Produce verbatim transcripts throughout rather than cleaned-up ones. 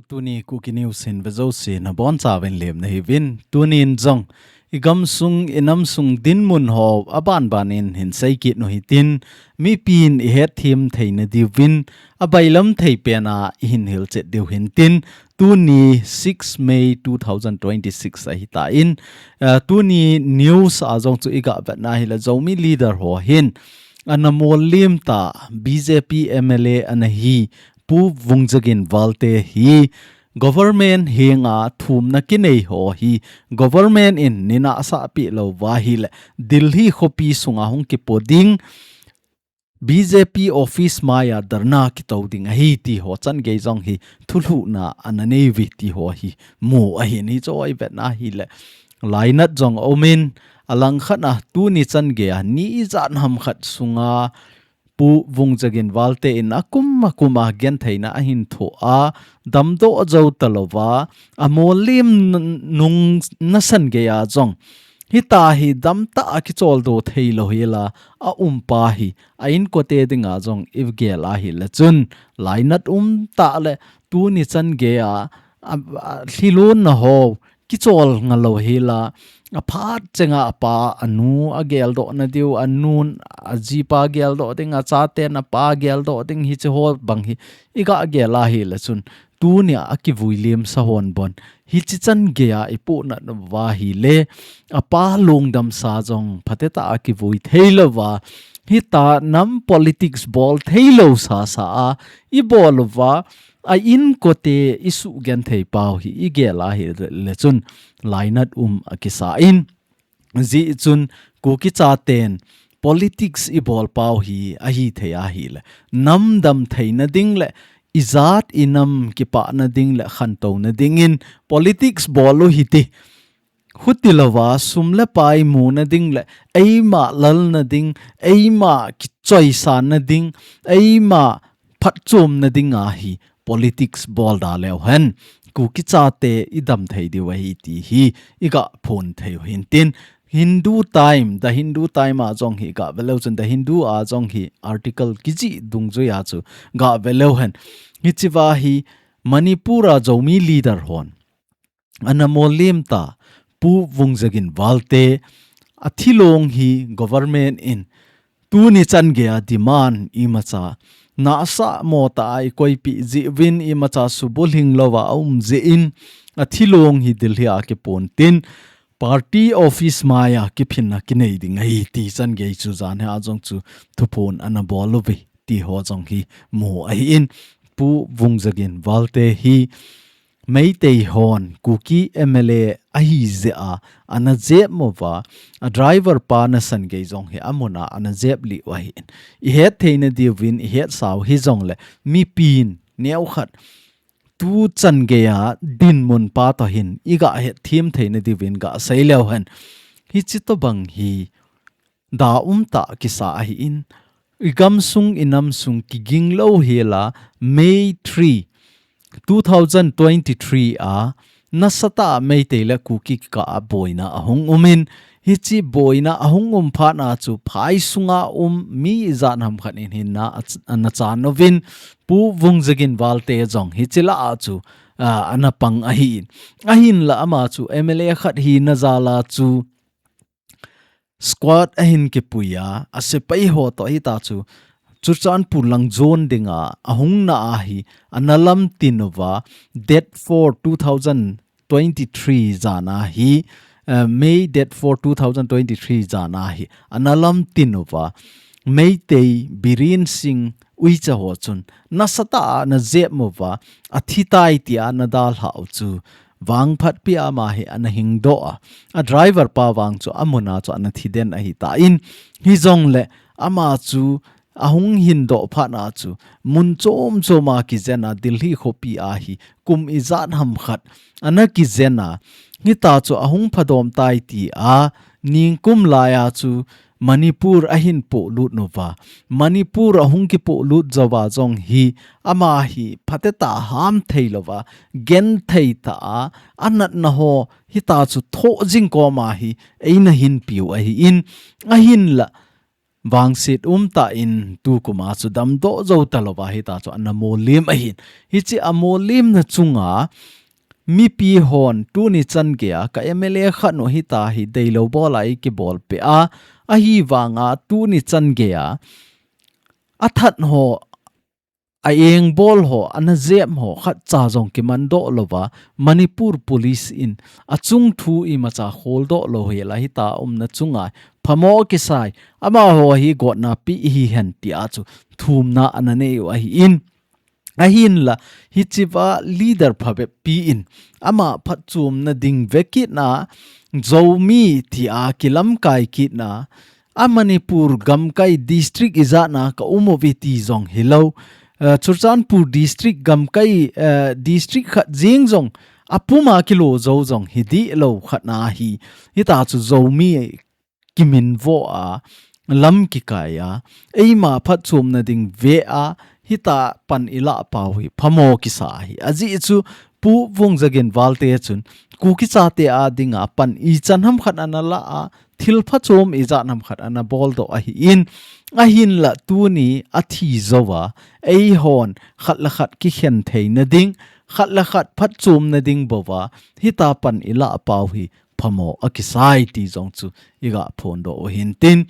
Tuni Kuki News hin vejouse nabonchauvin lemna hiuvin. Tunin jong igamsung inamsung dinmun ho abanbanin hin seikit nu hitin, mipin ihetthem theina diuvin abailam thei pena ihin hilchet diu hintin, tuni six May two thousand twenty-six ahitan, eh, tuni news a jong chu iga vetna hile Zomi leader ho hin ana mollim ta B J P M L A ana hi Pu Vungzagin Valte hi government henga thumna kinei ho hi government in nina asahpeh louva ahile Delhi khopi sunga hung kipo ding, B J P office maiya dharna kitou ding ahi ti ho changei jong hi thulhuhna ana neiuve ti ho hi mu ahin, hichu ivetna hile lainat jong aumin, alangkhat a tuni changei a ni ijat ham khat sunga Pu Vungzagin Valte in akum akum a gentheina ahin thoh a, damdoh jou talouva, amollim n-, nung nasan geiya jong hitia hi damtah a kicholdo theilou hela aumpa hi a-inkote dinga jong igel ahile chun lainat umtah le tuni changei a, a, a, lhilunna ho kichol ngalou hela, aphat chenga apa, anu ageldohna diu, anun ajipa geldoh ding, achaten apa geldoh ding, hiche ho bang hi iga gel ahile chun tunia akivui limsa hon bon hiche changei a ipuhnat uva ahile apa lungdamsa jong phatecha a kivui theilouva, hitia nam politics bol theilou sasa a ibol uva, a-inkote isugenthei pau hi igel ahile chun lainat um akisa in. Hijeh chun Kuki chaten politics ibol pau hi ahithei ahile nam damtheina ding le ijat inam kipana ding le khantouna dingin politics bol u hite. Hutilouva sum le pai muna ding le eima lalna ding, eima kichoisanna ding, eima phatchomna dinga hi politics bol da leuhen Kuki chate idamthei diu ahi ti hi iga phon theiu hintin, Hindu Time, The Hindu Time a jong hi ga veleu chun, The Hindu a jong hi article kijih dungjuia chu ga veleu hen. Hichea hi Manipur a Zomi leader hon ana mollim ta Pu Vungzagin Valte athilong hi government in tuni changei a demand imacha nahsah motah a ikoipeh jeh uvin imacha subulhing louva aum jeh in athilong hi Delhi a kipon tin party office maiya kiphinna kinei ding ahi ti changei chu janhi a jong chu thuphon ana bol uve ti ho jong hi mu ahin, Pu Vungzagin Valte hi Meitei hon Kuki M L A ahi jeh a ana jep uva, a driver pa nasan gei jong hi amun a ana jep lih u ahin. Ihet theina diuvin ihetsau hijongle mipin neokhat tu changei a dinmun pa toh hin iga hetthem theina diuvin ga sei leu hen. Hiche tobang hi da umtah kisa ahin, igamsung inamsung kiging lou hela May three, two thousand twenty-three a nasatah a Meitei le Kuki kikah a boina ahung umin, hiche boina ahung um phat a chu phai sunga um mi ijat ham khat in hinna a ch-, ana chan uvin, Pu Vungzagin Valte jong hiche lah a chu, a, ana pang ahin. Ahinla ama chu M L A khat hina jal a chu squad ahin kipui a, asepai ho toh hitia chu Churachandpur lang jon dinga ahung na ahi, ana lamtin uva, date four, two thousand twenty-three jan a hi, eh, May date four, two thousand twenty-three jan a hi ana lamtin uva, Meitei Biren Singh Uicha ho chun nasatah a ana jep uva, athi tai tia ana dalhau chu vangphatpi a ama hi ana hingdoh a, a driver pa vang chu amun a chu ana thiden ahitan, hijongle ama chu ahung hindoh phat a chu mun chom chom a kijen a, Delhi khopi a hi kum ijat ham khat ana kijen a, hitia chu ahung phadom tai tia ningkum lai a chu Manipur ahin polut uva, Manipur ahung kipolut jouva jong hi ama hi phatecha a ham thei louva, genthei tah a, anatna ho hitia chu thoh jing koma hi eina hinpiu ahin, ahinla vangset umtah in tukum a chu damdoh jou talouva hitachu ana mollem ahin. Hiche amollem na chunga mipi hon tuni chan geiya ka M L A khat nu hita hi deilou bola eikibolpeh a, ahivanga tuni chan geiya athat ho, a engbol ho, ana jep ho khatcha jong kimandoh louva, Manipur Police in achung thu imacha kholdoh lou hela hita umna chunga phamo kisai, amaho hi gotna pi ihihen tia chu thumna ana nei u ahin. Ahinla, hichea leader phabep pi in ama phatchomna ding vekit na, Zomi tia kilamkai kit na, a Manipur gamkai district ijat na ka um uve ti jong hilou, eh, Churachandpur district gamkai, eh, district khat jeng jong apuma kilo jou jong hidih lou khat na hi, hitachu Zomi kiminvo a, lam kikai a, eima phatchomna ding ve a, hita pan ilah pau hi phamo kisa ahi. Ajeh chu Pu Vungzagin Valte chun Kuki chate a dinga pan ichan ham khat ana la a, thil phachom ijat ham khat ana boldoh ahin, ahinla tuni athi jouva, eihon khat le khat kikhen theina ding, khat le khat phatchomna ding bouva, hita pan ilah pau hi phamo akisai ti jong chu iga phondoh u hintin,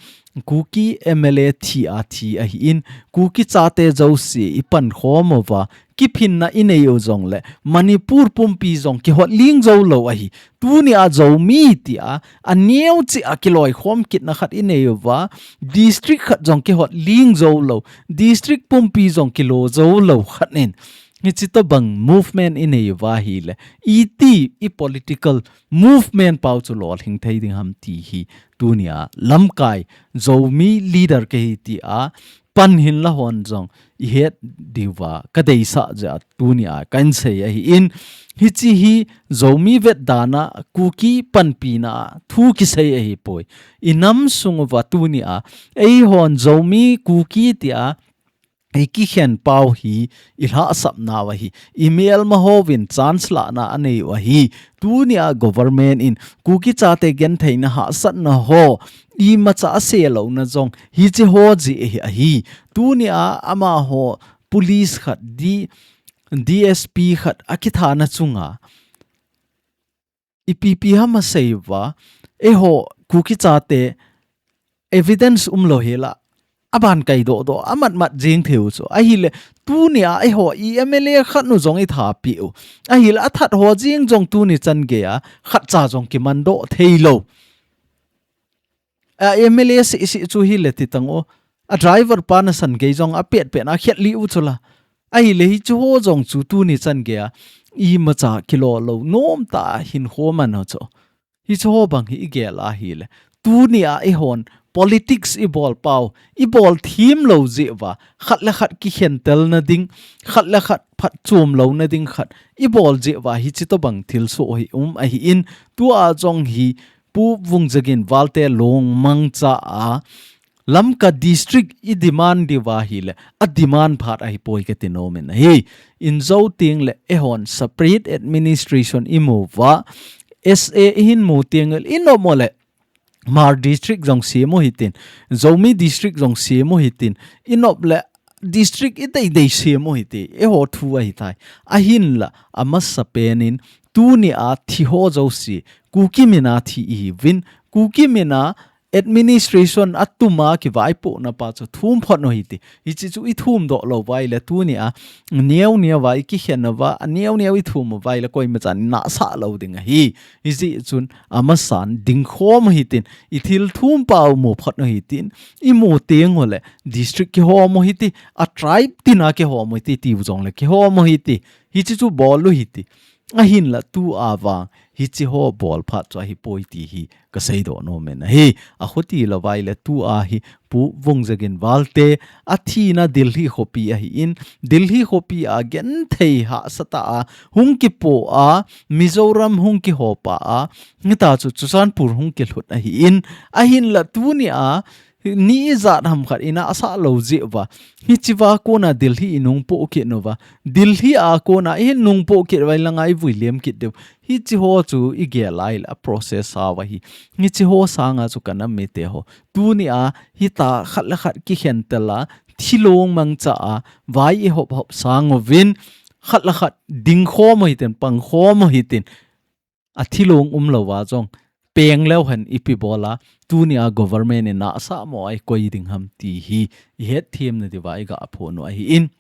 Kuki M L A thi a thi ahin, Kuki chate jouse ipankhom uva, kiphinna inei u jongle Manipur pumpi jong kihot ling jou lou ahi. Tunia Zomi tia aneo cheh a kiloikhom kitna khat inei uva, district khat jong kihot ling jou lou, district pumpi jong kilo jou lou khat in, hiche tobang movement inei uva ahile, iti i political movement pau chu lolhing thei ding ham ti hi tunia lamkai Zomi leader kahi tia pan hinla hon jong ihet diuva kadeisah jeh a tunia kahin sei ahin, hiche hi Zomi vetdana Kuki panpina thu kisei ahipoi. Inam sung uva tunia eihon Zomi Kuki tia ikikhen pau hi ilhahsapnau ahi. Imelma hovin chance lahna anei u ahi. Tunia government in Kuki chate gentheina hahsatna ho imacha aselouna jong hiche ho jeh ahi. Tunia amaho police khat D, D S P khat akithana chunga ipi ipi ham asei uva, eiho Kuki chate evidence umlou hela, aban kaidoh doh, amat mat jeng thei u chu. Ahile, tunia eiho i M L A khat nu jong ithapi u. Ahile, athat ho jeng jong tuni chan geiya, khatcha jong kimandoh theilou. A M L A seh seh chu hile titang o. A driver pa nasan gei jong apet pet na khet lih u chula. Ahile hiche ho jong chu tuni chan geiya imacha kilo lou nomtah a hinkho man u chu. Hiche ho bang hi igel ahile, tunia eihon politics ibol pau, ibol thim lou jeh uva, khat le khat kikhentelna ding, khat le khat phatchom louna ding khat ibol jeh uva hiche tobang thilsoh hi um ahin, tua jong hi Pu Vungzagin Valte lungmangcha a, Lamka district i demand diuva ahile, a demand phat ahipoi kati nom in ahi. Injo tengle eihon separate administration imu uva, S A ihin mu tengle inop mo le, Hmar district jong sem u hitin, Zomi district jong sem u hitin, inop le district idei dei sem u hite, eiho thu ahitai. Ahinla, amasapen in, tunia thi ho jouse, Kuki mina thi ihiuvin, Kuki mina administration atuma kivaipohna pa chu thum phot u hite. Hiche chu ithum doh lou uva ahile tunia neo neo uva ikikhen uva, aneo neo ithum uva ahile koimachan inahsah lou ding ahi. Hijeh chun amasan dingkhom u hitin, ithil thum pau mu phot u hitin, imu teng ule district kihom u hite, a tribe tina kihom u hite, tiu jongle kihom u hite. Hiche chu bol u hite. Ahinla tua vang, hiche ho bol phat chu ahipoi ti hi kaseidoh nom in ahi. Akhuti lou uva ahile tua hi Pu Vungzagin Valte athina Delhi khopi ahin, Delhi khopi a genthei hahsatah a hung kipo a, Mizoram hung kihopa a, hitachu Churachandpur hung kilhut ahin, ahinla tunia Ni ijat ham khat ina asah lou jeh uva. Hichea kona Delhi inung pohkit uva. Delhi a kona ihin nung pohkit uva ilanga ivui liam kit diu. Hiche ho chu igel a ahile a process a uva hi. Hiche ho sanga chu ka nam mite ho. Tunia hita khat le khat kikhen tel a, thilong mangcha a, vai ihop hop sang uvin, khat le khat ding khom u hitin, pang khom u hitin. A thilong umlou a jong, peng leu hen ipi bol a, tunia government in nasa mo a ikoi ding ham ti hi, ihet them na diuva iga phon u ahi in.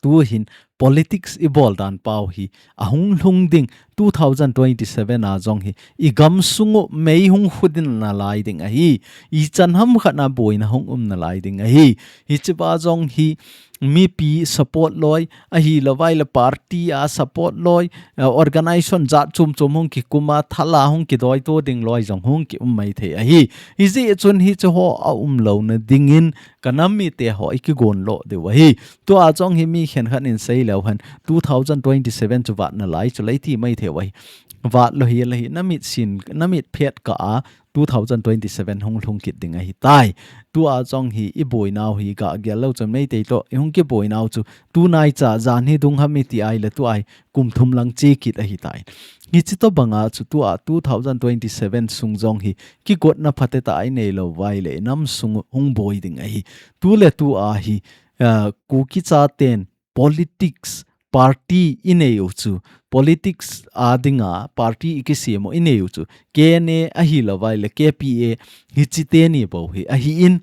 Tuhin politics ibol dan pau hi, ahung lhung ding two thousand twenty-seven a jong hi, igam sung u mei hung hudin nalai ding ahi, ichan ham khat na boina hung um nalai ding ahi, hichea jong hi, mipi support loi, ahilou vai le party a support loi, eh, organization jat chom chom hung kikum a, thal a hung kidoito ding loi jong hung ki um mai thei ahi. Hijeh chun hiche ho aumlou na dingin ka nam mite ho ikigon lo diu ahi. Tua jong hi mi khenkhat in sei leu hen two thousand twenty-seven chu vat nalai chu lei ti mai thei u ahi. Vat lou hi lei hi na mit sin, na mit phet kah a two thousand twenty-seven hung lhung kit ding ahitai. Tua jong hi iboinau hi ga gel lou chun meitei toh, ihung kiboinau chu tunai cha jan hi dung ham iti ahile tua hi kum thum lang che kit ahitai. Hiche tobanga chu tua two thousand twenty-seven sung jong hi kigotna phatecha inei lou vai le nam sung hung boi ding ahi. Tu le tua hi, ah, Kuki chaten politics party inei u chu, politics a dinga party ikisem u inei u chu, K N A ahilou vai le K P A hiche teni bou hi ahi in,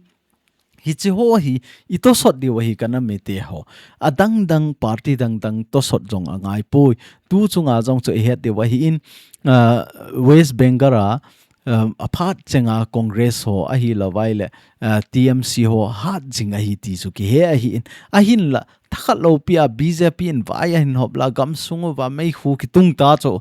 hiche ho hi itosot diu ahi ka nam mite ho. Adang dang party dang dang tosot jong angai poi. Tu chunga jong chu ihet diu ahi in, ah, West Bengal a, um, aphat chenga Congress ho ahilou vai le, uh, T M C ho hat jing ahi ti chu kihe ahi in. Ahinla, thakhat lou pi a B J P in vai ahin hop la gam sung uva meikhu kitung ta chu.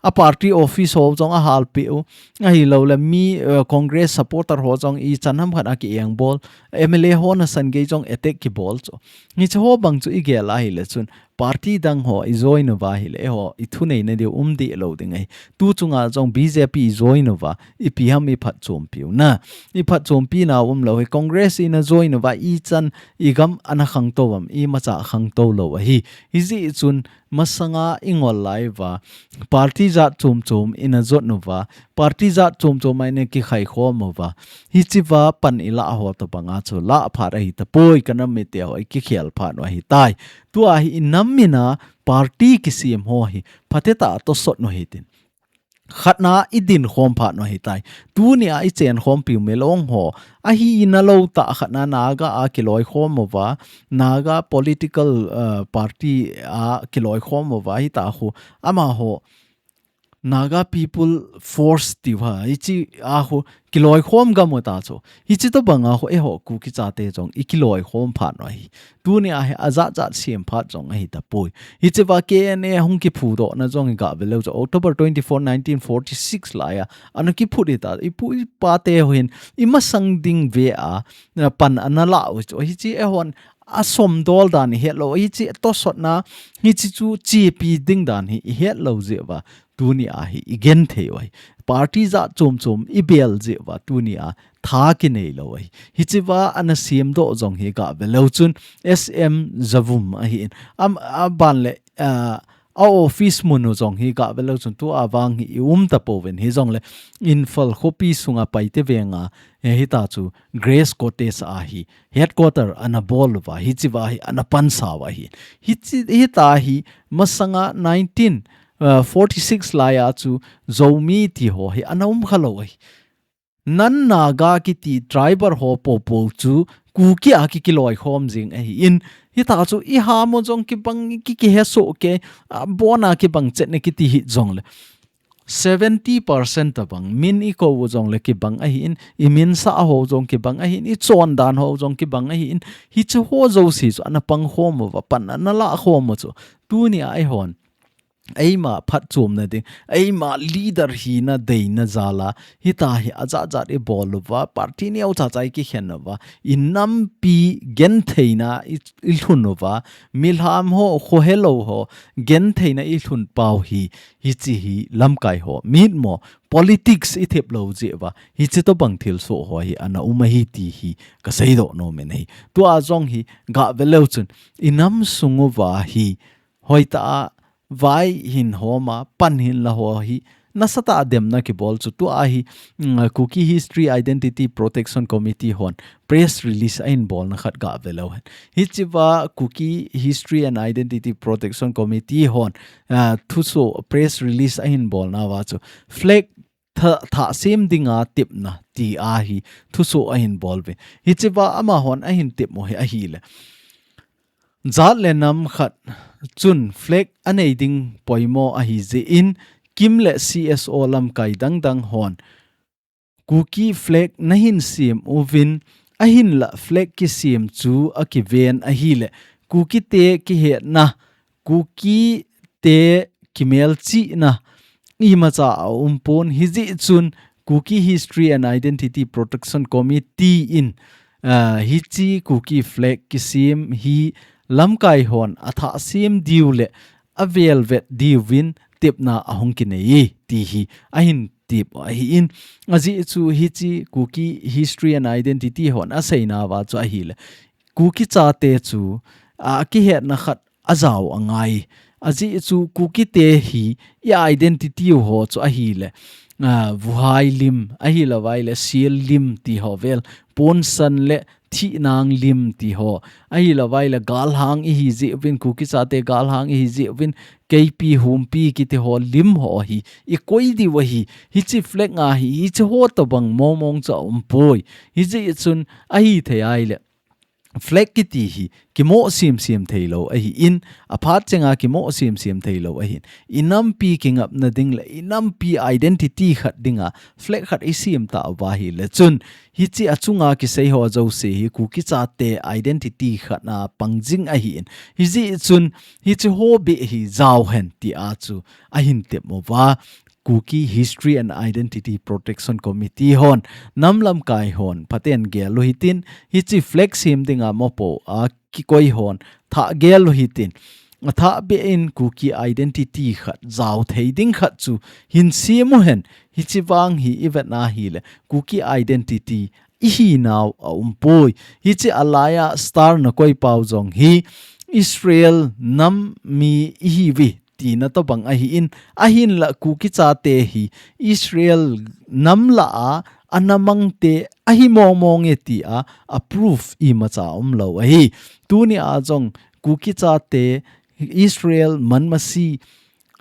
A party office ho jong ahal peh u. Ahilou le mi, uh, Congress supporter ho jong ichan ham khat a ki-eng bol. M L A ho nasan gei jong attack kibol chu. Hiche ho bang chu igel ahile chun. Party dang ho ijoin uva ahile, eiho, ithunei na diu um deh lou ding ahi. Tu chunga jong B J P ijoin uva, ipi ham iphatchompi u na. Iphatchompi nau umlou hi, Congress ina join uva, ichan, igam ana khangtou am, imacha khangtou lou ahi. Hijeh chun, masanga ingol lai uva, party jat chom chom ina jot uva, party jat chom chom a ina kikhai khom uva. Hichea pan ilah ho tobanga chu, lah phat ahi tapoi, ka nam mite ho, ikikhel phat u ahitai. Tua hi i nam mina party kisem ho hi, phatecha tosot u hitin. Khatna idin khom phat u ahitai. Tunia ichen khompi u melong ho. Ahi ina lou tah khatna Naga a kiloi khom uva. Naga political, uh, party a kiloi khom uva hita khu. Amaho Naga People Force tiu ha, hiche a khu kiloi khom gam u ta chu. Hiche tobanga khu eiho Kuki chate jong ikiloi khom phat u ahi. Tunia hi ajat jat sem phat jong ahi tapoi. Hichea K N A hung kiphudoh na jong iga ve leu chu October twenty-four, nineteen forty-six lai a. Ana kiphut hita, ipu ipa te ho hin, imasang ding ve a, na pan ana la u chu. Hiche eihon asomdol dan ihet lou, hiche tosotna, hiche chu chepi ding dan hi ihet lou jeh uva, tunia hi igen thei u ahi. Party jat chom chom ibel jeh uva, tunia tha kinei lou ahi. Hichea ana semdoh jong hi ga ve leu chun S M Zavum ahi in. Am, aban le, ah, a office mun u jong hi ga ve leu chun tua vang hi i um tapouvin hijongle Imphal khopi sunga Paite venga, eh, hita chu Grace Cottage a hi headquarter ana bol uva, hichea hi ana pansa uva hi. Hiche, hita hi masanga nineteen, uh, forty-six lai a chu Zomi ti ho hi ana um kha lou ahi. Nan Naga kiti tribal ho popo chu Kuki a ki, kiloi khom jing ahi in. Hita chu i ham u jong kibang ki, kihe soh kei, a, bona kibang chet na kiti hi jongle. Seventy percent tabang, min i kou u jongle kibang ahi in, i min sa ho jong kibang ahi in, i chondan ho jong kibang ahi in, hiche ho jouse chu ana pang khom uva, pan ana la khom u chu. Tunia eihon eima phatchomna ding, eima leader hina deina jal a, hitia hi ajat jat i bol uva, party neocha cha i kikhen uva, i nampi gentheina i, i lhun uva, milham ho, khohelou ho, gentheina i lhun pau hi, hiche hi lamkai ho, mitmo, politics i thep lou jeh uva, hiche tobang thilsoh ho hi ana um ahi ti hi ka seidoh nom in ahi. Tua jong hi gah ve leu chun, i nam sung uva hi, hoitah a vai hin hom a, pan hin la ho hi, nasatah a demna kibol chu tua hi, mm, Kuki History Identity Protection Committee hon press release ahin bolna khat gah ve leu hen. Hichea Kuki History and Identity Protection Committee hon, ah, thusoh press release ahin bolna uva chu flag tha, thah sem dinga tepna tia hi thusoh ahin bol uve. Hichea amahon ahin tep u hi ahile, jat le nam khat chun flag anei ding poimo ahi jeh in, KIM le CSO lamkai dang dang hon Kuki flag nahin sem uvin, ahinla flag kisem chu akiven ahile, Kukite kihetna, Kukite kimelchihna imacha aumpon, hijeh chun Kuki History and Identity Protection Committee in, ah, hiche Kuki flag kisem hi lamkai hon athah sem diu le avelvet diuvin tepna ahung kinei e, ti hi ahin tep ahin. Ajeh chu hiche Kuki History and Identity hon aseina uva chu ahile, Kuki chate chu, ah, akihetna khat ajao angai. Ajeh chu Kukite hi i identity u ho chu ahile, ah, vuhai lim, ahilouva ahile sial lim ti ho vel, ponsan le thihnang lim ti ho, ahilouva ahile galhang ihi jeh uvin, Kuki chate galhang ihi jeh uvin, Keipi, Humpi kiti ho lim ho hi i koi diu ahi. Hiche flag a hi, hiche ho tobang mong mong chu aumpoi. Hijeh chun ahithei ahile, flag kiti hi kimoh sem sem theilou ahin, aphat chenga kimoh sem sem theilou ahin, i nampi kingapna ding le i nampi identity khat dinga flag khat i sem tauva ahile chun, hiche achunga kisei ho jouse hi Kuki chate identity khat a pang jing ahin, hijeh chun hiche ho beh hi jao hen tia chu ahin tep uva. Kuki History and Identity Protection Committee hon, nam lamkai hon phaten gel u hitin, hiche flag sem dinga mopo a kikoi hon thah gel u hitin, athah beh in Kuki identity khat jao thei ding khat chu hin sem u hen, hiche vang hi i vetna ahile Kuki identity ihinau aumpoi. Hiche alaiya star nakoi pau jong hi Israel nam mi ihiuve tina tobang ahin, ahinla Kuki chate hi Israel nam lah a ana mangte ahi mong mong e tia a proof imacha umlou ahi. Tunia jong Kuki chate Israel manmasi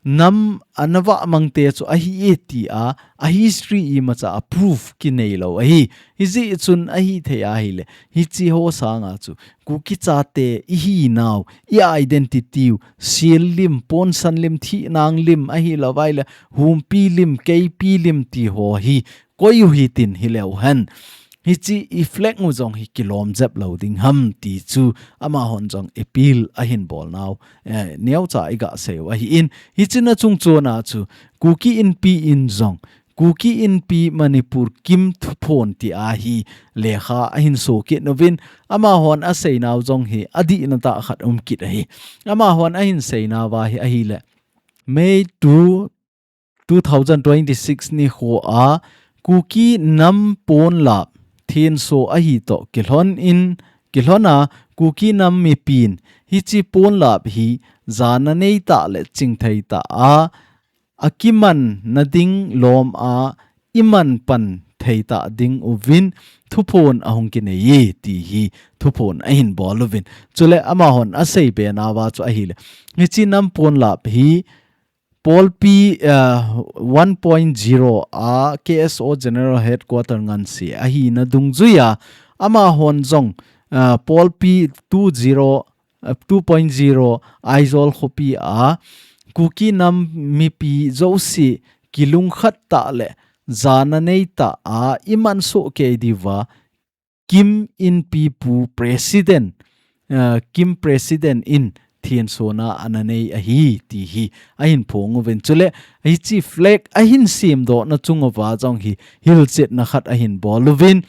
nam ana vah mangte chu ahi e tia a history imacha a proof kineilou ahi. Hijeh chun ahithei ahile, hiche ho sanga chu Kuki chate ihinau, i identity u, sial lim, ponsan lim, thihnang lim, ahilouva ahile Humpi lim, Keipi lim ti ho hi koi u hitin hileu hen, hiche i flag u jong hi kilom jep lou ding ham ti chu amahon jong appeal ahin bolnau, eh, neocha i gah sei u ahin, hiche na chung chona chu Kuki Inpi in jong, Kuki Inpi Manipur KIM thuphon tia hi lekha ahin so kit uvin, amahon aseinau jong hi adihna tah khat um kit ahi. Amahon ahin seinauva hi ahile, May two, two thousand twenty-six nikho a Kuki nam ponlap thenso ahi toh kilhon in, kilhon a Kuki nam mipin hiche ponlap hi jana nei tah le chingthei tah a akiman nading lom a iman pan thei tah ding uvin thuphon ahung kinei e ti hi thuphon ahin bol uvin. Chule amahon asei be nauva chu ahile, hiche nam ponlap hi Polpi, uh, one point zero a K S O General Headquarter ngansi ahina dungjuia amahon jong, uh, Polpi two zero, uh, two point zero Aizawl khopi a Kuki nam mipi jouse kilungkhat tah le jana nei tah a iman soh kei diuva KIM Inpi pu President, uh, KIM President in thensona ana nei ahi ti hi ahin phong uvin. Chule hiche flag ahin semdohna chung uva jong hi hilchetna khat ahin bol uvin.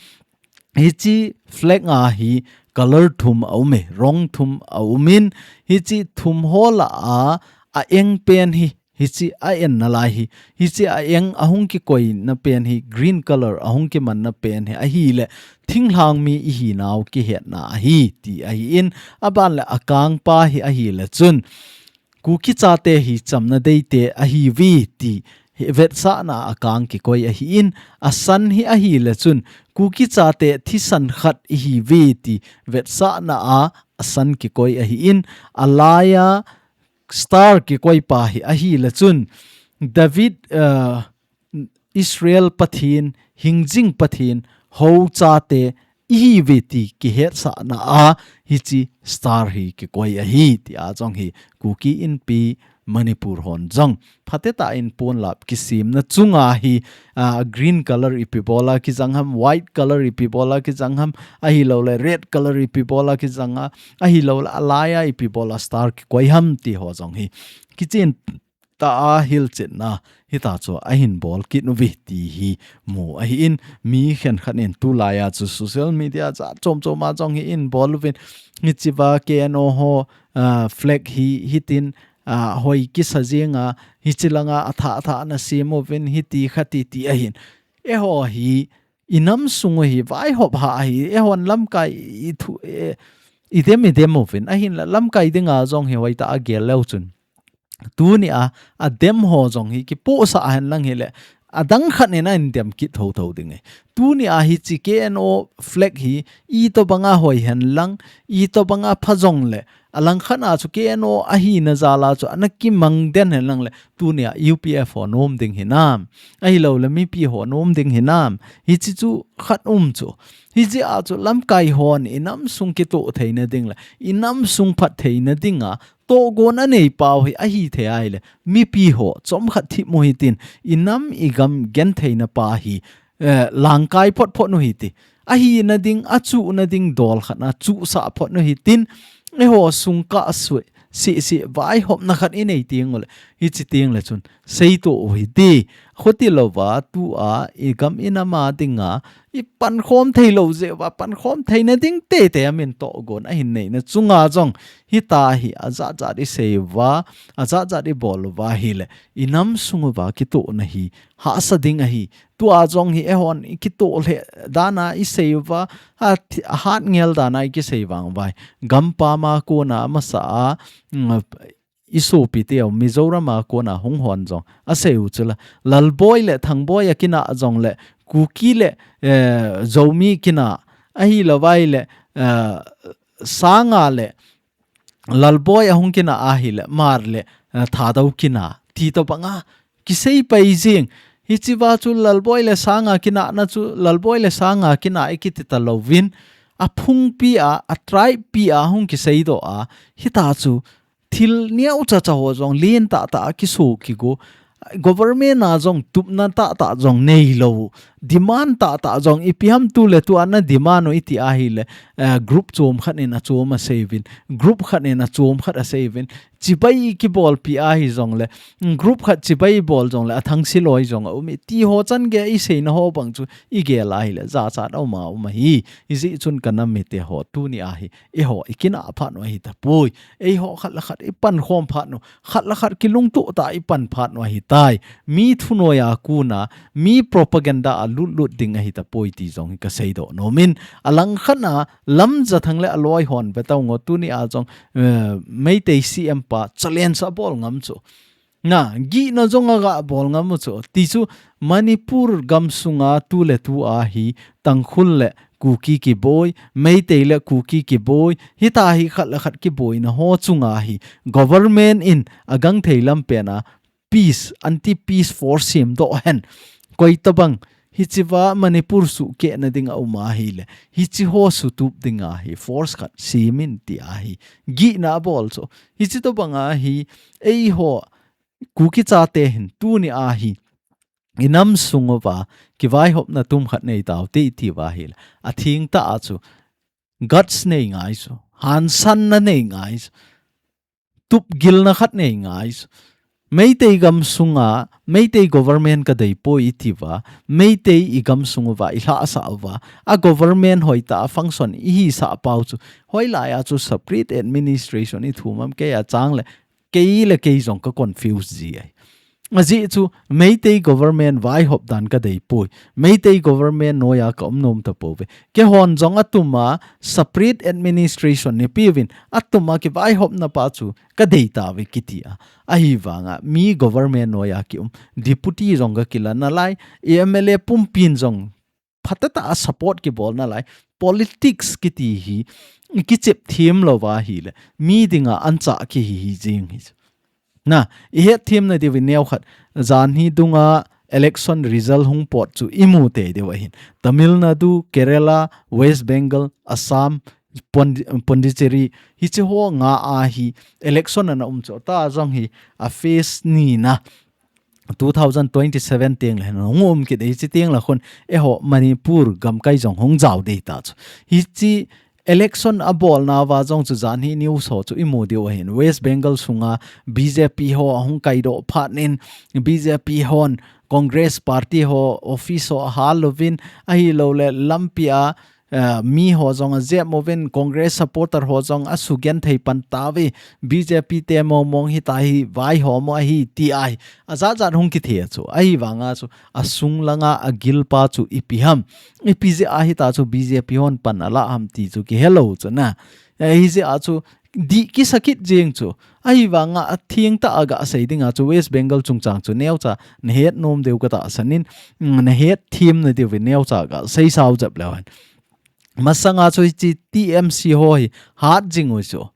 Hiche flag a hi color thum a um e, rong thum a um in, hiche thum ho lah a, a eng pen hi, hiche a en nalai hi, hiche a eng a hung kikoina pen hi, green color a hung kimanna pen hi, ahile, thinglhang mi ihinau kihetna ahi, ti ahi in, aban le a kangpa hi ahile chun, Kuki chate hi chamna deite ahiuve ti hi vetsahna a kang kikoi ahi in, a san hi ahile chun, Kuki chate thisan khat ihiuve ti vetsahna a a san kikoi ahi in, a laia star kikoi pa hi ahile chun, David, uh, Israel Pathen, hingjing Pathen, ho chate ihiuve ti kihetsahna a hiche star hi kikoi ahi, ti a jong hi Kuki Inpi Manipur hon jong phatecha in ponlap kisemna chunga hi, ah, green color ipi bola kijang ham, white color ipi bola kijang ham, ahilou le red color ipi bola kijang a, ahilou le a laia ipi bola star kikoi ham ti ho jong hi kichen ta a hilchetna hitachu ahin bol kit uve ti hi mu ahi in, mi khenkhat in tulai a chu social media jat chom chom a jong hi ahin bol uvin, hichea K N O ho, ah, flag hi hitin, ah, hoi kisa jing a, hiche langa athah athah ana sem uvin hiti khati ti ahin. Eiho hi inam sung u hi vaihop ha ahi, eihon lamkai ithu, e, idem idem uvin, ahinla lamkai dinga jong hi hoitah a gel leu chun. Tunia, adem ho jong hi kipohsah hen lang hile, adang khat in ahin dem kit thotho ding e. Tunia hiche K N O flag hi, itobanga hoi hen lang, itobanga pha jong le, alangkhat a chu K N O ahina jal a chu ana kimang den hen lang le, tunia U P F ho nom ding hinam, ahilou le mipi ho nom ding hinam, hiche chu khat um chu. Hiche a chu lamkai hon inam sung kitoh theina ding le, inam sung phat theina dinga, tohgon anei pau hi ahithei ahile, mipi ho, chomkhat thip u hitin, inam igam gentheina pa hi, eh, langkai phot phot u hite. Ahina ding, achuhna ding dol khat a chuhsah phot u hitin, eiho sung kah sui, sih sih, vaihopna khat inei teng u le, hiche teng le chun, seitoh u hite. Khuti louva, tua, igam inam a dinga, ipankhom theilou jeh uva, pankhom theina ding teitei a min tohgon ahin neina chunga jong, hitia hi ajat jat isei uva, ajat jat ibol uva hile, inam sung uva kitohna hi hahsa ding ahi. Tua jong hi eihon ikitoh lheh dan a isei uva, athi-, ahat ngel dan a ikisei vang uva hi. Gampam a kona masa a, mm, isopi teu Mizoram a kona hung hon jong asei u chu la. Lalboi le Thangboi a kinah jong le, Kuki le, eh, Zomi kinah, ahilou vai le, eh, Sanga le, Lalboi ahung kinah ahile, Hmar le, eh, Thadou kinah. Ti tobanga, kisei pai jing. Hichea chu Lalboi le Sanga kinahna chu, Lalboi le Sanga kinah ikiti talouvin. Aphungpi a, a tribe pi a hung kiseidoh a. Hitia chu, thil neocha cha ho jong len tah tah a kiso kigo. Government a jong tupna tah tah jong neilou. Demand tah tah jong ipi ham tu le tu ana demand u iti ahile, eh, group chom khat in achom asei uvin. Group khat in achom khat asei uvin. Chibai kibolpi ahi jong le. Group khat chibai bol jong le. Athangsi loi jong aum e. Ti ho chan gei a iseina ho bang chu igel ahile. Jachat aum a um ahi. Hijeh chun ka nam mite ho tunia hi. Eiho ikinah phat u ahi tapoi. Eiho khat le khat ipankhom phat u, khat le khat kilungtoh tah a ipan phat u ahitai. Mi thunoi a kona, mi propaganda a lut lut ding ahi tapoi ti jong hi kaseidoh nom in, alangkhat a Lamjathang le aloi hon ve tao ngo tunia jong, eh, Meitei C M pa challenge abol ngam chu. Na, gihna jong aga bol ngam u chu. Ti chu Manipur gam sunga tu le tu a hi Tangkhul le Kuki kiboi, Meitei le Kuki kiboi, hitia hi khat le khat kiboina ho chunga hi government in agangthei lam pen a peace, anti-peace force semdoh hen. Koi tabang, hichea Manipur suhkehna ding aum ahile, hiche ho sutup dinga hi force khat sem in ti ahi. Gihna abol chu. Hiche tobanga hi, eiho, Kuki chate hin tunia hi inam sung uva kivaihopna tum khat nei taute iti uva hile, atheng tah a chu guts nei ngai chu, hansanna nei ngai chu. tupgilna khat nei ngai. Meitei gam sunga, Meitei government ka dei poi i ti uva, Meitei i gam sung uva, i lhahsah uva, a government hoitah a function i hisah pau chu, hoilai a chu separate administration i thum ham kei a chang le, kei le kei jong ka confuse ji ai. Ajeh chu Meitei government vaihop dan ka dei poi. Meitei government noija ka um nom ta pouve. Keihon jong atum a separate administration nei peuvin, atum a kivaihopna pa chu ka dei tauve kiti a. Ahivanga mi government noija ki um, deputy jong ka kilah nalai, M L A pumpin jong phatah a support kibol nalai, politics kiti hi kichep them louva ahile, mi dinga ancha kihi hi jing hi. Na, i hetthem na diu neo khat, janhi dunga election result hung pot chu i mu tei diu ahin. Tamil Nadu, Kerala, West Bengal, Assam, Pondi-, Pondicherry, hiche ho nga a hi election ana um chu ta jong hi a phase ni na two thousand twenty-seven teng le hung um kit hiche teng la khun eiho Manipur gamkai jong hung jao dei ta chu. Hiche election a bolna uva jong chu janhi news ho chu i mu diu ahin. West Bengal sunga B J P ho ahung kaidoh phat in B J P hon Congress party ho office ho ahal louvin ahilou le lampi a, eh, mi ho jong ajep uvin Congress supporter ho jong asugenthei pan tauve B J P te mong mong hita hi vaihom u ahi ti ahi. Ajat jat hung kithei chu. Ahivanga chu asung langa agil pa chu ipi ham. Ipi jeh a hita chu B J P hon pan alah ham ti chu kihelou chu na. Eh, hijeh a chu dih kisa kit jeng chu. Ahivanga atheng tah a gasei dinga chu West Bengal chungchang chu neocha na het nom diu ka tahsan in, mm, na hetthem na diu neocha gasei sao jep leu hen. Masanga chu hiche T M C ho hi hat jing u chu.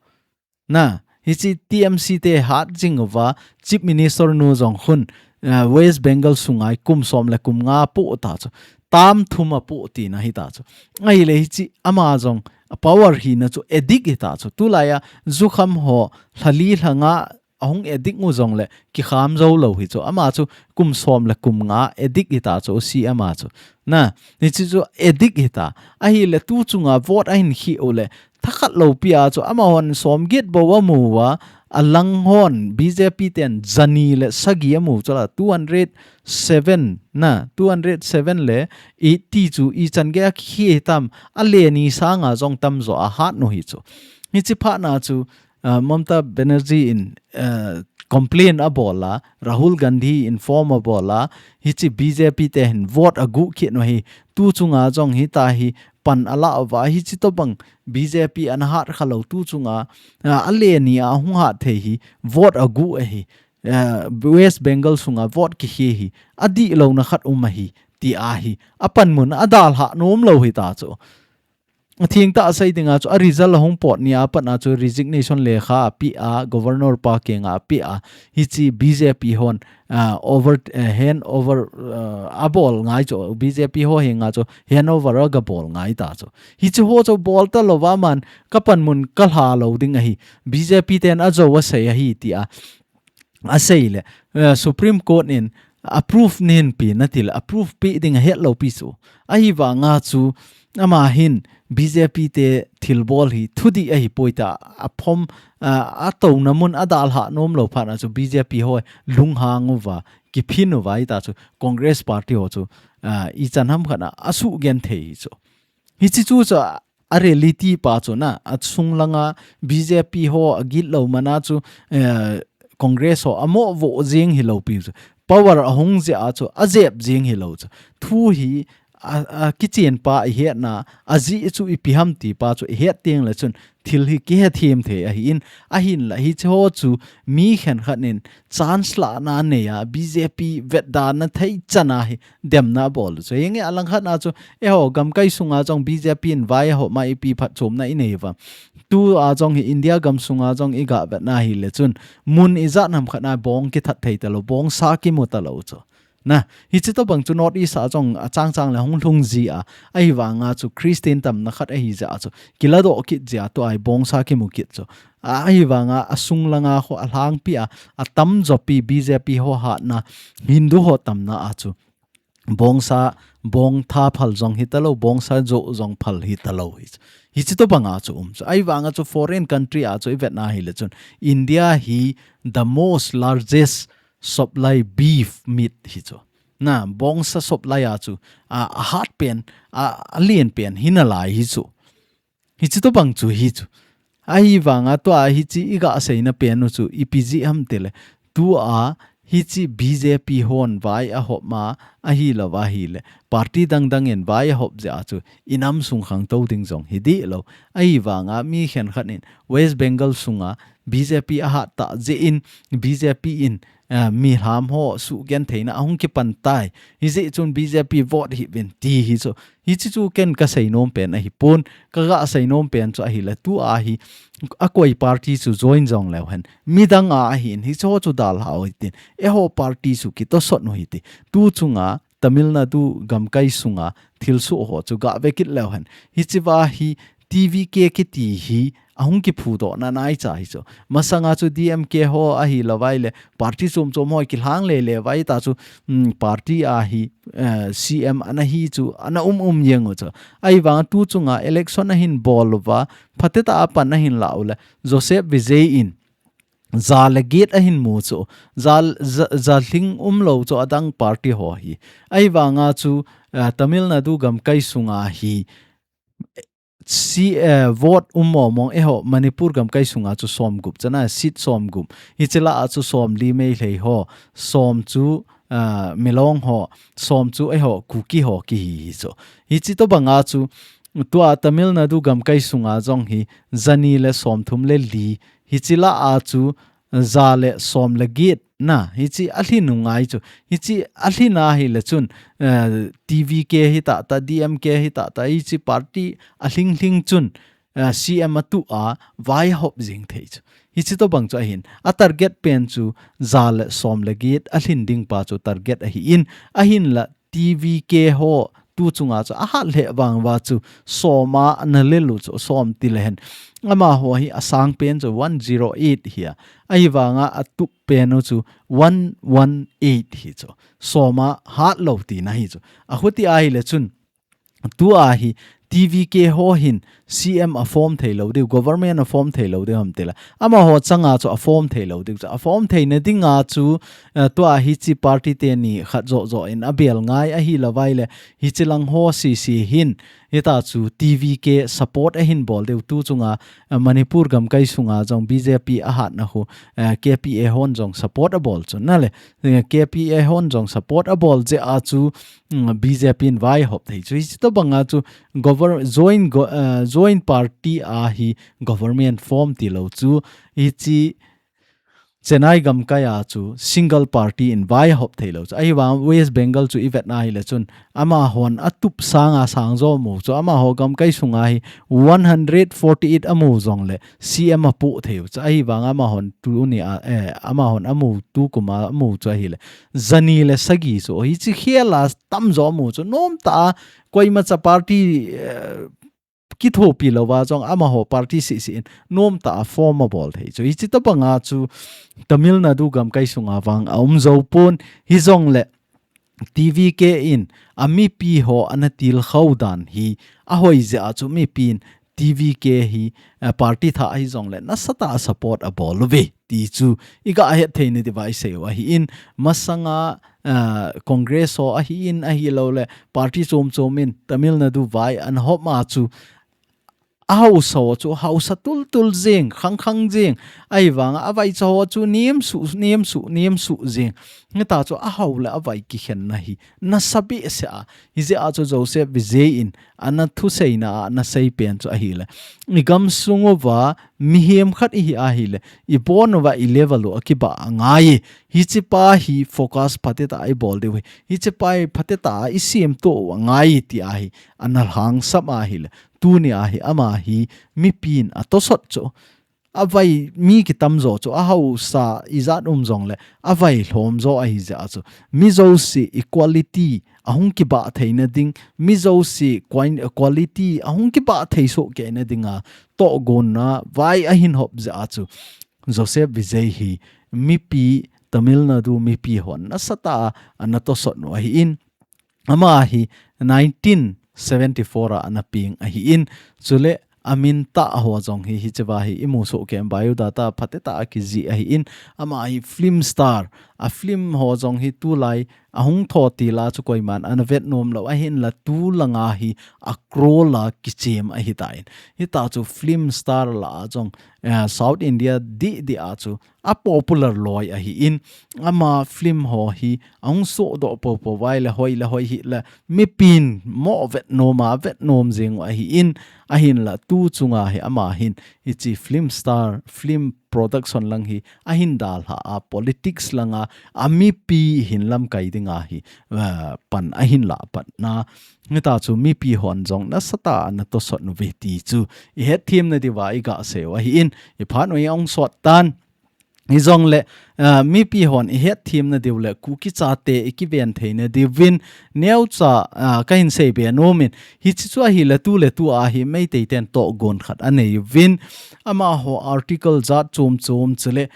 Na, hiche T M C te hat jing uva, Chief Minister nu jong khun, eh, West Bengal sunga hi kum som le kum nga apoh ta chu. Term thum apoh tina hita chu. Ahile hiche ama jong power hina chu addict hita chu. Tulai a jukham ho lha li lha nga ahung addict u jong le kikham jou lou hi chu. Ama chu kum som le kum nga addict hita chu C M a chu. Na, hiche chu addict hita. Ahile tu chunga vote ahin khih u le thakhat lou pi a chu amahon som get bou amu uva, alang hon B J P ten jani le sagi amu chu la two hundred seven na, two hundred seven le eighty chu ichan gei a khi tam a le ni sanga jong tamjo ahat u hi chu. Hiche phat na chu, ah, Mamata Banerjee in, ah, complain abol a, Rahul Gandhi in form abol a, hiche B J P te hin vote aguh kit u hi, tu chunga jong hita hi pan alah uva, hiche tobang B J P ana hat kha lou tu chunga, ah, a le ni a hung hat thei hi, vote aguh ahi, ah, West Bengal sunga vote kikhe hi, adih louna khat um ahi, ti ahi, apanmun adalhah nom lou hita chu. Atheng tah a sei dinga chu a result ahung pot ni a pat na chu resignation lekha ape a, Governor pa kenga ape a, hiche B J P hon, ah, over, eh, hand over, ah, abol ngai chu, B J P ho henga chu hand over agabol ngai ta chu. Hiche ho chu bol ta louva man ka panmun ka lha lou ding ahi. B J P ten ajou asei ahi ti a asei le, eh, Supreme Court in approve nei pe nati le, approve pe ding ahet lou pi chu. Ahivanga chu ama hin B J P te thilbol hi thudih ahi poi ta, aphom, ah, atouna mun adalhah nom lou phat na chu B J P ho lunghang uva, kiphin uva hita chu Congress party ho chu, ah, ichan ham khat na asugenthei hi chu. Hiche chu chu a reality pa chu na, asung langa B J P ho agit lou man a chu, eh, Congress ho amoh vo jing hilou pi chu. Power ahung jeh a chu, ajep jing hilou chu. Thu hi a, akichen pa ihet na, ajeh chu ipi ham ti pa chu ihet teng le chun thil hi kihethem thei ahi in, ahinla hiche ho chu mi khenkhat in chance lahna nei a, B J P vetda na thei chan a hi demna abol chu. Hinge alangkhat na chu, eiho gamkai sunga jong B J P in vai ahop ma ipi phatchomna inei uva. Tu a jong hi India gam sunga jong iga vetna hile chun, mun ijat ham khat na bong kithat thei talou, bongsa kimu talou chu. Na, hiche tobang chu North East a jong achang chang le hung lhung ji a, ahivanga chu Christian tamna khat ahi jeh a chu, kiladoh kit jeh a tua hi bongsa kimu kit chu. A, ahivanga asung langa ho alhangpi a, atamjo pi B J P ho hatna, Hindu ho tamna a chu bongsa, bongtha phal jong hitalou, bongsa jo jong phal hitalou hi. Hichi tobanga chu um chu. Ahivanga chu foreign country a chu ivetna hile chun India hi the most largest supply beef meat hi chu. Na, bongsa supply a chu, a, ahat pen, a, alen pen hinalai hi chu. Hichi tobang chu hi chu. Ahivanga tua hichi iga seina pen u chu ipi jeh ham tile. Tua hichi B J P hon vai ahop ma, ahilouva ahile party dangdang in vai ahop jeh a chu inam sung khangtou ding jong hi dihlou. Ahivanga mi khenkhat in West Bengal sunga B J P ahat tah jeh in B J P in, eh, mi lham ho sugentheina ahung kipan tai. Hijeh chun B J P vote hih uvin ti hi chu. Hichi chu ken kasei nom pen ahipon, kaga sei nom pen chu ahile tua hi akoi party chu join jong leu hen. Midang a ahin, hichi ho chu dalhau hitin. Eiho party chu kitosot u hiti. Tu chunga Tamil Nadu gamkai sunga thilsoh ho chu gave kit leu hen. Hichiva hi T V K kiti hi ahung kiphudoh na naicha hi chu. Masanga chu D M K ho ahilouva ahile party chom chom ho kilhang lele uva ahita chu, mm, party a hi, eh, C M ana hi chu ana um um jeng u chu. Ahivang tu chunga election ahin bol uva, phatecha a pan ahin la u le, Joseph Vijay in ja le get ahin mu chu, ja, ja, ja lhing umlou chu adang party ho hi. Ahivanga chu, eh, Tamil Nadu gamkai sunga hi, si, eh, vote um mong mong eiho Manipur gamkai sunga chu som gup chana, seat som gup. Hichi lah a chu som li Meitei ho, som chu, ah, Milong ho, som chu eiho Kuki ho kihi hi chu. Hichi tobanga chu tua Tamil Nadu gamkai sunga jong hi ja ni le som thum le li. Hichi lah a chu ja le som le get na, hichi alhin u ngai chu. Hichi alhin ahile chun, eh, T V K hi tata, D M K hi tata, hichi party alhing lhing chun, eh, C M atu a vai ahop jing thei chu. Hichi tobang chu ahin. A target pen chu ja le som le get alhin ding pa chu target ahin. Ahinla T V K ho tu chunga chu ahat lheh vang uva chu som a ana lel u chu som ti le hen. Amaho hi asang pen chu one zero eight hi a. Ahivanga atup pen u chu one one eight hi chu. Som a hatlou tina hi chu. Ahuti ahile chun tua hi T V K ho hin C M a form theilou diu, government a form theilou diu ham tile. Amaho changa chu a form theilou diu chu. A form theina dinga chu, eh, tua hichi party teni khat jo jo in abel ngai ahilouva ahile, hichi lang ho sisi hin, hita chu T V K support ahin bol diu tu chunga, eh, Manipur gamkai sunga jong B J P ahatna hu, eh, K P A hon jong support abol chu. Na le, eh, K P A hon jong support abol jeh a chu, mm, B J P in vai ahop thei chu. Hichi tobanga chu govern-, joint go-, eh, joint party a hi government form tilou chu. Hichi Chennai gamkai a chu single party in vai ahop theilou chu. Ahivang West Bengal chu ivetna hile chun amahon atup sanga sang jo mu chu. Amaho gamkai sunga hi one hundred forty-eight amu jongle C M apoh thei u chu. Ahivang amahon tuni a, eh, amahon amu tu kum a amu chu ahile ja ni le sagi chu. Hichi khel a tamjo mu chu. Nomtah a koimacha party, eh, kithopi louva jong amaho party sisi in nomtah a form abol thei chu. Hichi tobanga chu Tamil Nadu gamkai sunga vang aum jou pon, hijongle T V K in amipi ho ana tilkhou dan hi ahoi jeh a chu mipin T V K hi, eh, party thah hijongle nasatah a support abol uve ti chu iga het theina diuva isei u ahin, masanga, eh, Congress ho ahin, ahilouleh party chom chom in Tamil Nadu vai ana hop ma chu ahaosa ho chu haosa tultul jing, khangkhang jing. Ahivanga avaicha ho chu nemsuh, nemsuh, nemsuh jing. Hita chu ahao le avai kikhenna hi nasa behseh a. Hijeh a chu Joseph Vijay in ana thuseina a ana sei pen chu ahile, igamsung uva mihem khat ihi ahile, ibon uva ilevel u akibah angai. Hichepa hi focus phatecha a ibol diu hi. Hichepa hi phatecha a isemtoh u angai ti ahi. Ana lhangsam ahile, tuni ahi, ama hi mipin atosot chu. Avai mi kitamjo chu, ahaosa ijat um jongle avai lhomjo ahijeh a chu, mi jouse equality ahung kibah theina ding, mi jouse quin-, quality ahung kibah thei soh kei na dinga tohgonna vai ahin hop jeh a chu, Joseph Vijay hi mipi, Tamil Nadu mipi hon nasatah a ana tosot u ahin, Ama hi nineteen seventy-four a ana peng ahi in, chule amin tah ho jong hi hicheva hi imu soh kei em, biodata phatecha a kijih ahi in, ama hi film star, a film ho jong hi tulai ahung thou til a chu koiman ana vet nom lou ahin la, tulanga hi a crore a kichem ahi tan. Hita chu film star lah a jong, eh, South India dih dih a chu a popular loi ahi in, ama film ho hi ahung sohdoh popo vai le hoi le hoi hi le mipin mo vet nom a vet nom jeng u ahi in, ahin la tu chunga hi ama hin hichi film star, film production lang hi ahin dalha a, politics langa a mipi hin lamkai dinga hi, ah, pan ahin la patna. Hita chu mipi hon jong nasatah a ana tosot uve ti chu i hetthem na diuva i gasei u ahi in, i phat u hi ahung sot tan. Hijongle, ah, mipi hon i hetthem na diu le Kuki chate i kiven thei na diuvin, neocha, ah, kahin seibe nom in, hichi chu ahi le tu le tu a hi Meitei ten tohgon khat anei uvin, amaho article jat chom chom chule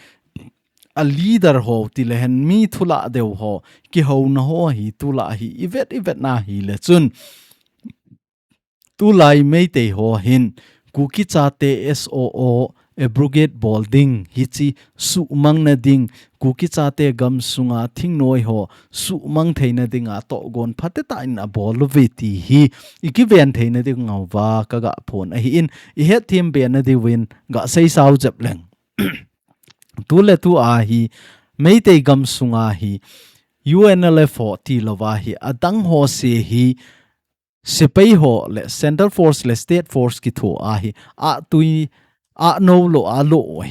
a leader ho ti le hen mi thulah deu ho, kihouna ho hi tulai hi i vet i vet na hi le chun, tulai Meitei ho hin Kuki chate S O O abrogate bol ding, hichi suhmang na ding, Kuki chate gamsunga thingnoi ho suhmang thei na dinga tohgon phatecha in a bol uve ti hi i kiven thei na diuva ka gaphon ahi in, i hetthem be na diuvin gasei sau jep leng. Tu le tu a hi Meitei gamsunga hi U N L F ho ti louva hi adang ho se hi sepai ho le Central Force le State Force kitho a hi a tui a no lo a lo oi.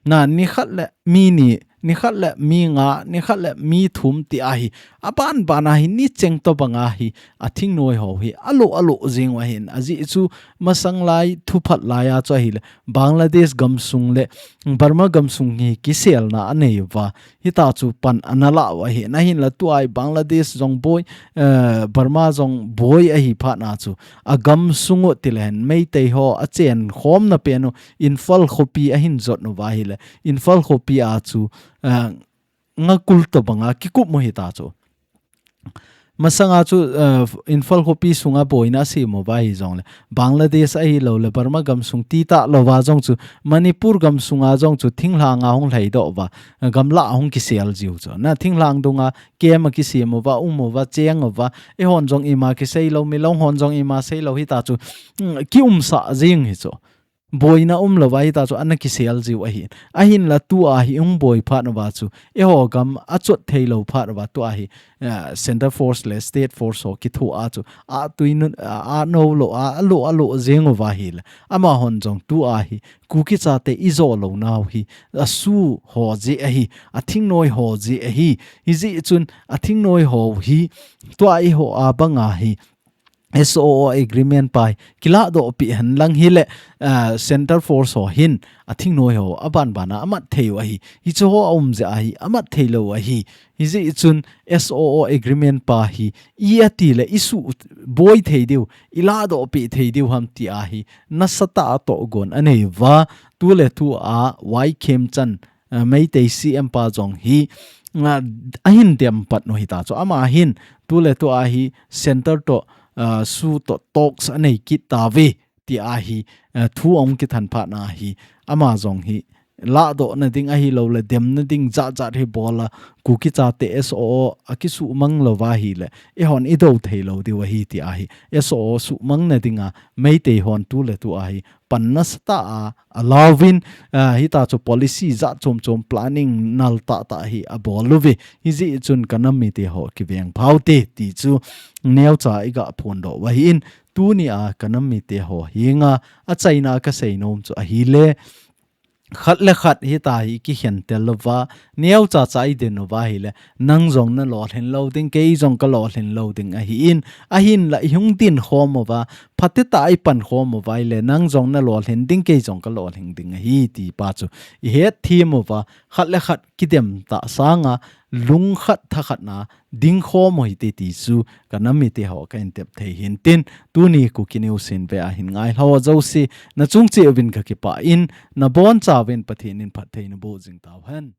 Na ni khat le mi ni, ni khat le mi nga, ni khat le mi thum ti a hi a ban ban a hi ni cheng tobang a hi a thingnoi ho hi a lo a lo jeng u ahin, ajeh chu masang lai thuphat lai a chu ahi le Bangladesh gamsung le Burma gamsung hi kiselna anei uva. Hita chu pan ana la u ahi. Ahin la tu a hi Bangladesh jong boi, eh, Burma jong boi ahi phat na chu a gamsung u ti le hen Meitei ho a chen khom na pen u Imphal khopi ahin jot uva hi le Imphal khopi a chu, eh, nga kul tobang a kikup mo hita chu. Masanga chu, eh, Imphal khopi sunga boina asem uva hi jong le Bangladesh ahi lo le Burma gamsung ti ta louva jong chu Manipur gamsunga jong chu thinglhang a hung lhai doh uva, eh, gamla a hung kisel jiu chu. Na thinglhang dunga kem a kisem uva, um uva, cheng uva, eihon jong ima kisei lo, Milong hon jong ima sei lo hita chu, mm, ki umsah jeng hi chu. Boina um louva hita chu ana kisel jiu ahi. Ahin la tu a hi hung boi phat uva chu eiho gam a chot thei lo phat uva tu a hi, eh, Central Force le State Force ho kitho a chu a tui nun, a, a no lo a, a lo, a lo jeng uva hi le. Amahon jong tu a hi Kuki chate i jo lo nau hi a su ho jeh ahi, a thingnoi ho jeh ahi. Hijeh chun a thingnoi ho hi tu a eiho a banga hi S O O agreement pa hi kiladoh pi hen lang hi le, ah, Central Force ho hin a thingnoi ho a ban ban a amat thei u ahi. Hichu ho a um jeh a hi amat thei lo u ahi. Hijeh chun S O O agreement pa hi i ati le i su boi thei diu, i ladoh pi thei diu ham ti a hi nasatah a tohgon anei uva, tu le tu a Y Khemchand, eh, Meitei C M pa jong hi, ah, ahin dem pat u hita chu. Ama hin tu le tu a hi Centre to, ah, su to talks anei kit tauve ti a hi, ah, thu ahung kithan phat na hi ama jong hi ladoh na ding ahi lo le dem na ding jat jat hi bol a, Kuki chate S O O a kisuhmang louva hi le eihon i do thei lo diu ahi ti a hi S O O suhmang na dinga Meitei hon tu le tu a hi pan nasatah a, a lauvin, ah, hita chu policy jat chom chom planning nal tah tah hi a bol uve. Hijeh chun ka nam mite ho kiveng phau te ti chu neocha i gaphon doh u ahi in, tuni a ka nam mite ho henga a chaina ka sei nom chu ahi le, khat le khat hita hi kikhen tel louva, neocha cha i den uva hi le, nang jong na lolhin lo ding, kei jong ka lolhin lo ding ahi in, ahin la i hung din khom uva, phatecha i pan khom uva hi le, nang jong na lolhin ding, kei jong ka lolhin ding ahi ti pa chu i hetthem uva, khat le khat kidem tah sanga, lung khat tha khat na, ding khom u hite ti chu ka nam mite ho ka hin tep thei hin tin, tuni Kuki News in ve a hin ngai lhau jouse, na chung cheh uvin ka kipah in, na boncha uvin Pathen in phatthei na boh jing tau hen.